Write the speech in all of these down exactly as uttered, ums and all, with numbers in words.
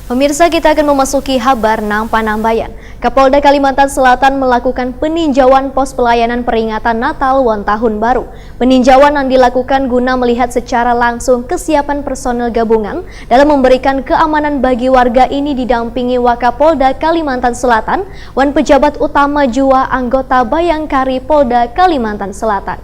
Pemirsa, kita akan memasuki habar nang panambayan. Kapolda Kalimantan Selatan melakukan peninjauan pos pelayanan peringatan Natal wan Tahun Baru. Peninjauan yang dilakukan guna melihat secara langsung kesiapan personil gabungan dalam memberikan keamanan bagi warga ini didampingi Wakapolda Kalimantan Selatan wan pejabat utama jua anggota Bayangkari Polda Kalimantan Selatan.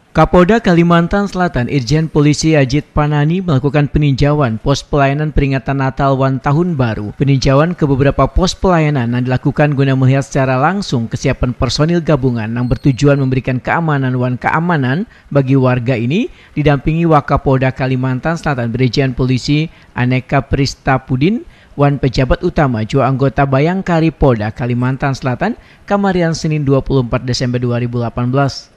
Kapolda Kalimantan Selatan Irjen Polisi Ajit Panani melakukan peninjauan pos pelayanan peringatan Natal wan Tahun Baru. Peninjauan ke beberapa pos pelayanan yang dilakukan guna melihat secara langsung kesiapan personil gabungan yang bertujuan memberikan keamanan wan keamanan bagi warga ini didampingi Wakapolda Kalimantan Selatan Brigjen Polisi Aneka Pristapudin wan pejabat utama jua anggota Bayangkari Polda Kalimantan Selatan kamarian Senin dua puluh empat Desember dua ribu delapan belas.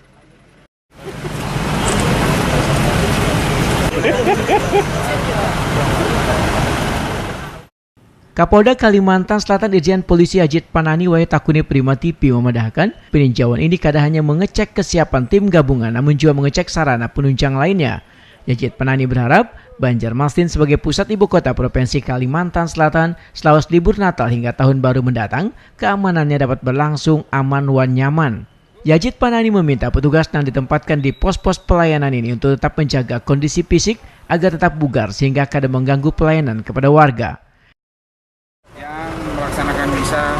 Kapolda Kalimantan Selatan Irjen Polisi Ajit Panani wayah takuni Prima T V memadahkan, peninjauan ini kada hanya mengecek kesiapan tim gabungan namun juga mengecek sarana penunjang lainnya. Ajit Panani berharap Banjarmasin sebagai pusat ibu kota Provinsi Kalimantan Selatan selawas libur Natal hingga Tahun Baru mendatang, keamanannya dapat berlangsung aman wan nyaman. Ajit Panani meminta petugas yang ditempatkan di pos-pos pelayanan ini untuk tetap menjaga kondisi fisik agar tetap bugar sehingga kada mengganggu pelayanan kepada warga. Yang melaksanakan misa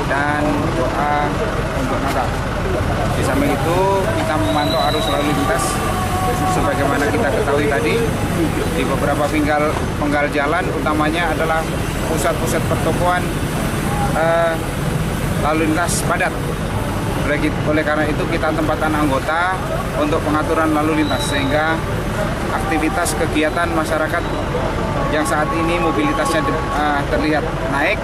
dan doa untuk Natal. Di samping itu, kita memantau arus lalu lintas. Sebagaimana kita ketahui tadi, di beberapa pinggal, penggal jalan utamanya adalah pusat-pusat pertokoan, eh, lalu lintas padat. Oleh, oleh karena itu, kita tempatkan anggota untuk pengaturan lalu lintas sehingga aktivitas kegiatan masyarakat yang saat ini mobilitasnya, eh, terlihat naik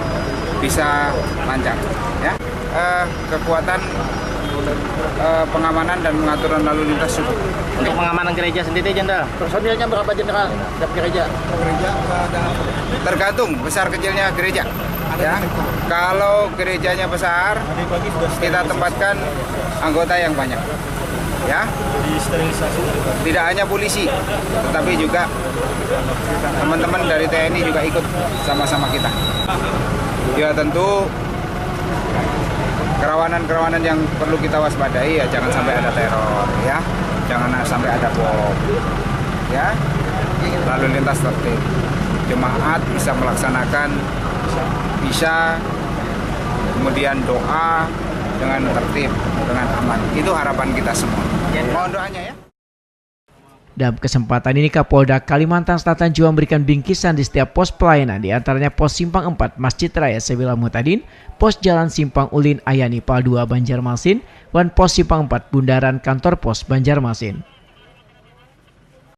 bisa lancar, ya. Eh, kekuatan, eh, pengamanan dan pengaturan lalu lintas cukup. Untuk pengamanan gereja sendiri, Jenderal? Personilnya berapa, Jenderal? Tiap gereja? Tergantung besar kecilnya gereja. Ya. Kalau gerejanya besar, kita tempatkan anggota yang banyak. Ya. Tidak hanya polisi, tetapi juga teman-teman dari T N I juga ikut sama-sama kita. Ya, tentu kerawanan-kerawanan yang perlu kita waspadai, ya, jangan sampai ada teror, ya, jangan sampai ada bom, ya, lalu lintas tertib, jemaat bisa melaksanakan misa, kemudian doa dengan tertib, dengan aman. Itu harapan kita semua. Mohon doanya, ya. Dalam kesempatan ini, Kapolda Kalimantan Selatan juga memberikan bingkisan di setiap pos pelayanan, di antaranya Pos Simpang Empat Masjid Raya Sewila Mutadin, Pos Jalan Simpang Ulin Ayani Pal dua Banjarmasin, wan Pos Simpang Empat Bundaran Kantor Pos Banjarmasin.